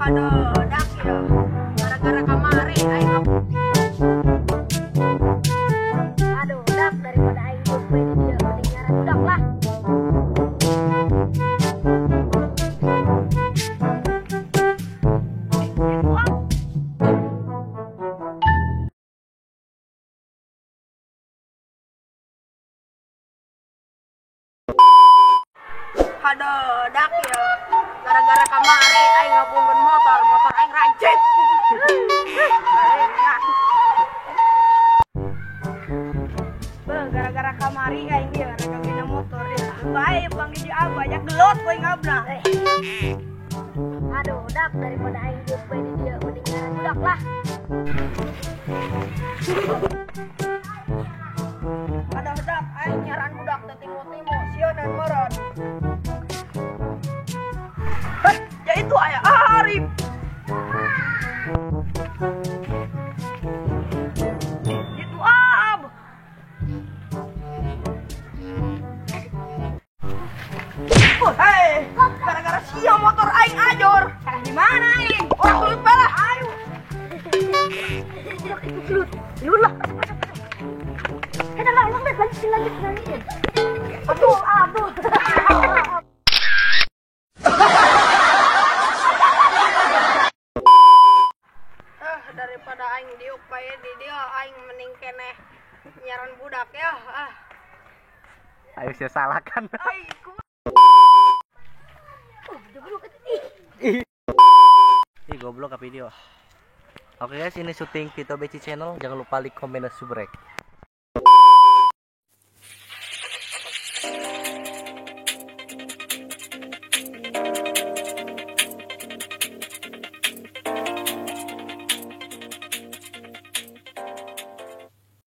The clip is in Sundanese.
Aduh, dak ya. Gara-gara kamari aing. Aduh, dak daripada aing gope di dia mending nyaran budak lah. Aduh, dak ya. Gara-gara kamari aing ngapungkeun motor, motor aing rajit. Bang, gara-gara kamari aing dia rek gina motor ya. Bae panggil di abah ya gelut we ngabna. Aduh, dak daripada aing gope di dia mending nyaran budak lah. Aduh, dak aing nyaran budak teh timo-timo sieun dan moron. Ya itu ayah Arif. Itu Ab. Oh, hei, gara-gara sia motor aing ajor. Salah di mana aing? Orang gelut balah. Ayo. Itu gelut. Gelut lah. Eh, dah ulang deh, lanjutin lanjut lanjutin. Aduh, aduh. Daripada aing diuk bae di dia aing mending keneh nyaran budak ya. Ah. Ayo sia salahkan. Ih, goblok apa video. Oke guys, ini syuting Tito Beci Channel. Jangan lupa like, komen, dan subscribe.